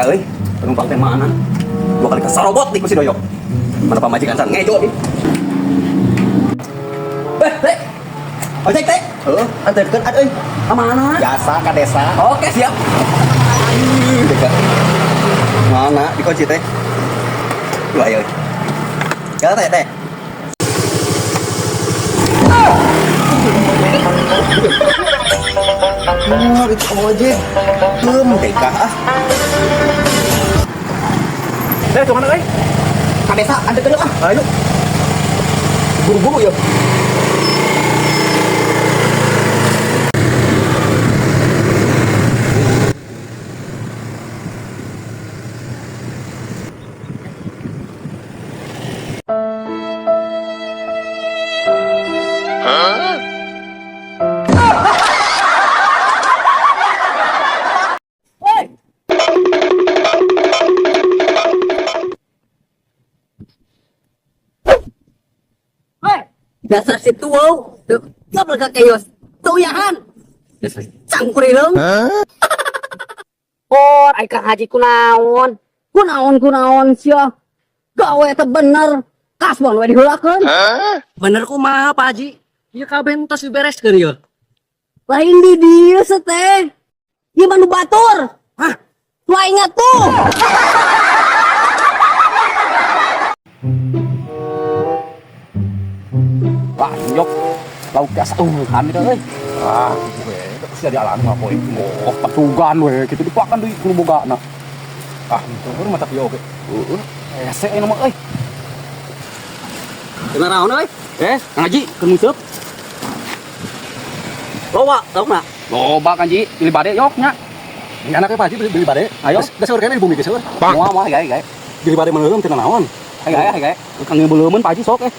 Deka euy, penumpang teh mana? Dua kali kasarobot di ku si Doyok. Mana pamajikan can ngejo di. Eh, teh. Ojek teh. Heeh, anterkeun ad euy. Ka mana? Biasa ka desa. Oke, siap. Deka. Mana dikunci teh? Dua ayo. Ya teh teh. Oh, itu ojek. Belum deka ah. Teh, cuman euy. Ka desa anterkeun ah. Ayo. Buru-buru ya. Hei, dasar situ wow. Tuh, goblok ka keyos. Tuyahan. Cangkurilung. Por, ai Kang Haji kunaon? Kunaon kunaon sia. Gawe teh bener. Kasbon we diheulakeun. Bener kumaha Pak Haji? Ieu kabeh entos dibereskeun ieu. Lain di dieu teh. Ieu mah nu batur. Hah? Nu aing tuh. Wah, nyok. Lauk biasa kami dah euy. Ah, we, terus jadi alami mah poe. Oh, pasugan we, kitu dipakan deui ku nu bogana. Ah, itu mah tapi oge. Heeh. Hese ayeuna mah euy. Kena naon euy? Eh, Kang Haji, keur nguseup. Loba, laukna. Loba Kang Haji, pilih bade yok nya. Ini anaknya Pak Haji beli bade. Ayo. Geus seueur keneh di bumi geus seueur. Moal moal gae gae. Beli bade meureum teu naon. Gae gae. Kang beuleumkeun Pak Haji sok eh.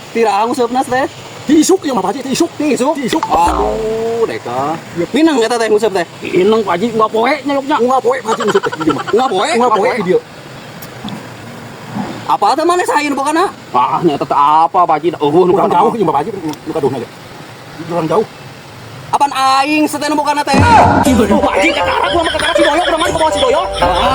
Tira nguseupna teh. Ti isuk ieu mah Pak Haji, ti isuk. Ti isuk. Ti isuk. Aduh, deka. Minang eta teh nguseup teh. Ineng Pak Haji unggal poe nya yoknya. Unggal poe Pak Haji nguseup teh di dieu mah. Unggal poe? Unggal poe di dieu. Apa teh maneh saha ieu nu bogana? Ah, nya eta teh apa Pak Haji? Eueuh nu Urang jauh ieu mah Pak Haji nu kaduhna ge. Urang jauh. Apaan aing seteh nu bogana teh? Tuh, Pak Haji kakarak gua mah kakarak si Doyok, urang mah dibawa si Doyok. Ah,